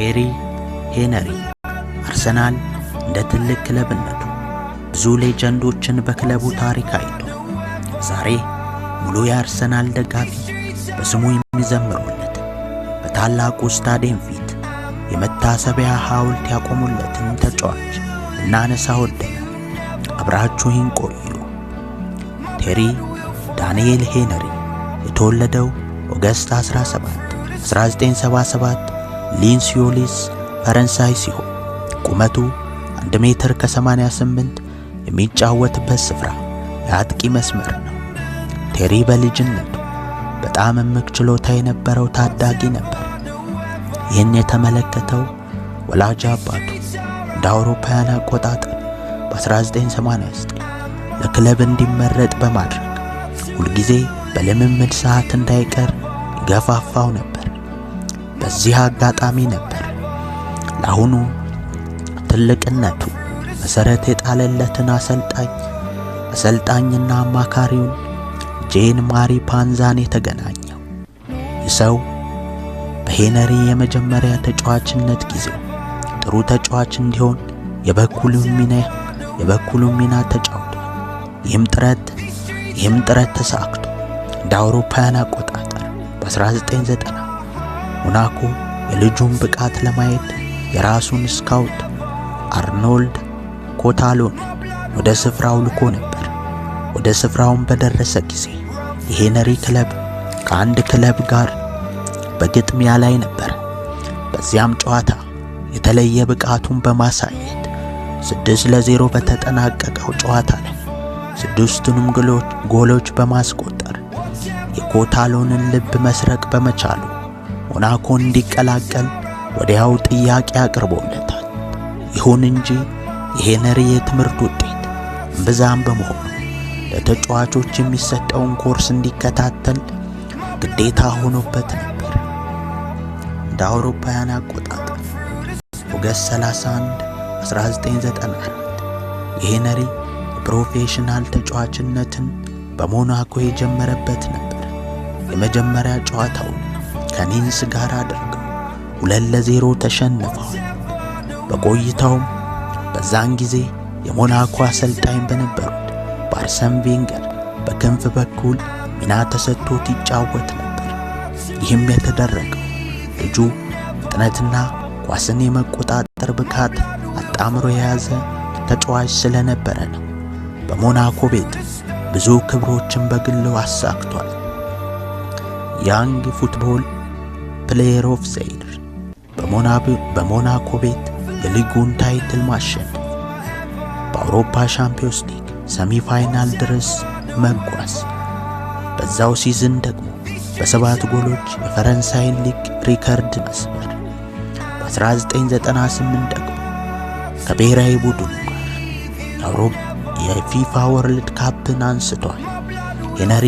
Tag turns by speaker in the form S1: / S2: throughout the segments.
S1: ቴሪ ሄነሪ። አርሰናል እንደ ትልቅ ክለብነቱ ብዙ legend ኦችን በክለቡ ታሪክ አይቶ ዛሬ ሙሉ የአርሰናል ደጋፊ በስሙ የሚዘምሩለት፣ በታላቁ ስታዲየም ፊት የመታሰቢያ ሐውልት ያቆሙለትን ተጫዋች ልናነሳ ወደናል። አብራችሁን ቆዩ። ቴሪ ዳንኤል ሄነሪ የተወለደው August 17 1977 ሊንሲዮሊስ ፈረንሳይ ሲሆን ቁመቱ 1 ሜትር ከ88፣ የሚጫወትበት ስፍራ የአጥቂ መስመር ነው። ቴሪ በልጅነቱ በጣም እምቅ ችሎታ የነበረው ታዳጊ ነበር። ይህን የተመለከተው ወላጅ አባቱ እንደ አውሮፓውያን አቆጣጠር በ1989 ለክለብ እንዲመረጥ በማድረግ ሁልጊዜ በልምምድ ሰዓት እንዳይቀር ይገፋፋው ነበር። በዚህ አጋጣሚ ነበር ለአሁኑ ትልቅነቱ መሰረት የጣለለትን አሰልጣኝና አማካሪውን ጄን ማሪ ፓንዛን የተገናኘው። ይህ ሰው በሄነሪ የመጀመሪያ ተጫዋችነት ጊዜው ጥሩ ተጫዋች እንዲሆን የበኩሉን ሚና ተጫውቷል። ይህም ጥረት ተሳክቶ እንደ አውሮፓውያን አቆጣጠር በ1990 ሞናኮ የልጁን ብቃት ለማየት የራሱን ስካውት አርኖልድ ኮታሎንን ወደ ስፍራው ልኮ ነበር። ወደ ስፍራውን በደረሰ ጊዜ የሄነሪ ክለብ ከአንድ ክለብ ጋር በግጥሚያ ላይ ነበር። በዚያም ጨዋታ የተለየ ብቃቱን በማሳየት 6-0 በተጠናቀቀው ጨዋታ ላይ ስድስቱንም ጎሎች በማስቆጠር የኮታሎንን ልብ መስረቅ በመቻሉ ሞናኮን እንዲቀላቀል ወዲያው ጥያቄ አቅርቦለታል። ይሁን እንጂ የሄነሪ የትምህርት ውጤት እምብዛም በመሆኑ ለተጫዋቾች የሚሰጠውን ኮርስ እንዲከታተል ግዴታ ሆኖበት ነበር። እንደ አውሮፓውያን አቆጣጠር August 31 1994 የሄነሪ የ professional ተጫዋችነትን በሞናኮ የጀመረበት ነበር። የመጀመሪያ ጨዋታውን ከኒንስ ጋር አድርገው 2-0 ተሸንፈዋል። በቆይታውም በዛን ጊዜ የሞናኮ አሰልጣኝ በነበሩት በአርሰን ቬንገር በክንፍ በኩል ሚና ተሰጥቶት ይጫወት ነበር። ይህም የተደረገው ልጁ ፍጥነትና ኳስን የመቆጣጠር ብቃት አጣምሮ የያዘ ተጫዋች ስለነበረ ነው። በሞናኮ ቤት ብዙ ክብሮችን በግሉ አሳክቷል። Young Football Player of the Year፣ በሞናኮ ቤት የሊጉን title ማሸነፍ፣ በአውሮፓ ሻምፒዮንስ ሊግ semi final ድረስ መጓዝ፣ በዛው season ደግሞ በሰባት ጎሎች የፈረንሳይን ሊግ ሪከርድ መስበር፣ በ1998 ደግሞ ከብሔራዊ ቡድኑ ጋር የአውሮፓ የፊፋ World Cup ን አንስቷል። ሄነሪ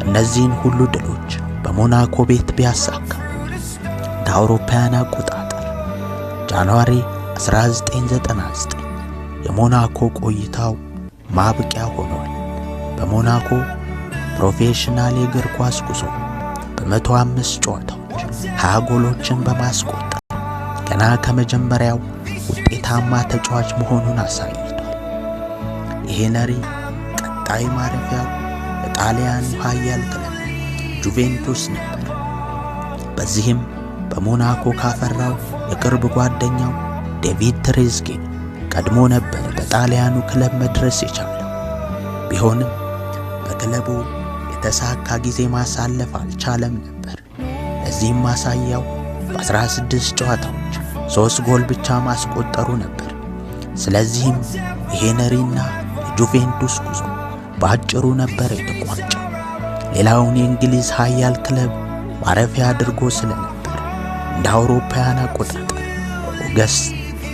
S1: እነዚህን ሁሉ ድሎች በሞናኮ ቤት ቢያሳካ እንደ አውሮፓውያን አቆጣጠር January 1999 የሞናኮ ቆይታው ማብቂያ ሆኗል። በሞናኮ professional የእግር ኳስ ጉዞ በ105 ጨዋታዎች 20 ጎሎችን በማስቆጠር ገና ከመጀመሪያው ውጤታማ ተጫዋች መሆኑን አሳይቷል። የሄነሪ ቀጣይ ማረፊያው የጣሊያኑ ኃያል ክለብ ጁቬንቱስ ነበር። በዚህም በሞናኮ ካፈራው የቅርብ ጓደኛው ዴቪድ ትሬዝጌን ቀድሞ ነበር በጣሊያኑ ክለብ መድረስ የቻለው። ቢሆንም በክለቡ የተሳካ ጊዜ ማሳለፍ አልቻለም ነበር። ለዚህም ማሳያው በ16 ጨዋታዎች 3 ጎል ብቻ ማስቆጠሩ ነበር። ስለዚህም የሄነሪና የጁቬንቱስ ጉዞ በአጭሩ ነበር የተቋጨው። ሌላውን የእንግሊዝ ኃያል ክለብ ማረፊያ አድርጎ ስለነበር እንደ አውሮፓውያን አቆጣጠር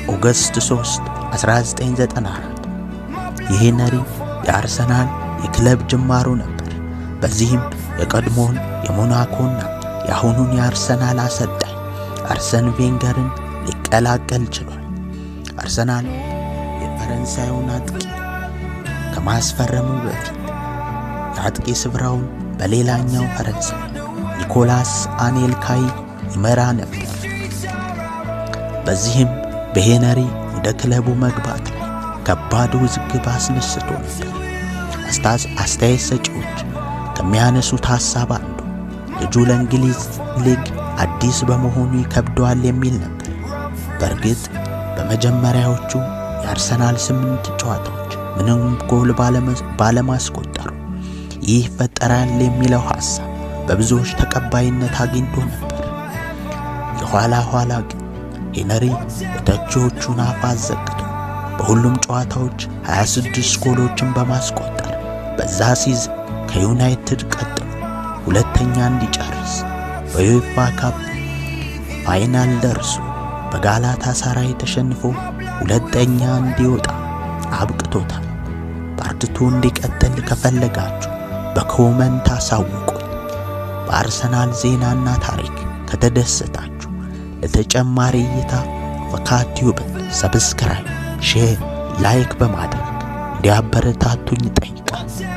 S1: August 3 1994 የሄነሪ የአርሰናል የክለብ ጅማሮ ነበር። በዚህም የቀድሞውን የሞናኮና የአሁኑን የአርሰናል አሰልጣኝ አርሰን ቬንገርን ሊቀላቀል ችሏል። አርሰናል የፈረንሳዩን አጥቂ ከማስፈረሙ በፊት የአጥቂ ስፍራውን በሌላኛው ፈረንሳይ ኒኮላስ አኔልካይ ይመራ ነበር። በዚህም በሄነሪ ወደ ክለቡ መግባት ላይ ከባድ ውዝግብ አስነስቶ ነበር። አስተያየት ሰጪዎች ከሚያነሱት ሐሳብ አንዱ ልጁ ለእንግሊዝ ሊግ አዲስ በመሆኑ ይከብደዋል የሚል ነበር። በእርግጥ በመጀመሪያዎቹ የአርሰናል 8 ጨዋታዎች ምንም ጎል ባለማስቆጠሩ ይህ ይፈጠራል የሚለው ሐሳብ በብዙዎች ተቀባይነት አግኝቶ ነበር። የኋላ ኋላ ግን ሄነሪ የተቺዎቹን አፍ አዘግቶ በሁሉም ጨዋታዎች 26 ጎሎችን በማስቆጠር በዛ season ከዩናይትድ ቀጥሎ ሁለተኛ እንዲጨርስ፣ በዩኤፋ ካፕ final ደርሶ በጋላታ ሳራይ ተሸንፎ ሁለተኛ እንዲወጣ አብቅቶታል። Part 2 እንዲቀጥል ከፈለጋችሁ በ comment አሳውቁኝ። በአርሰናል ዜናና ታሪክ ከተደሰታችሁ ለተጨማሪ እይታ ፈካቲዩብን subscribe፣ share፣ like በማድረግ እንዲያበረታቱኝ እጠይቃለሁ።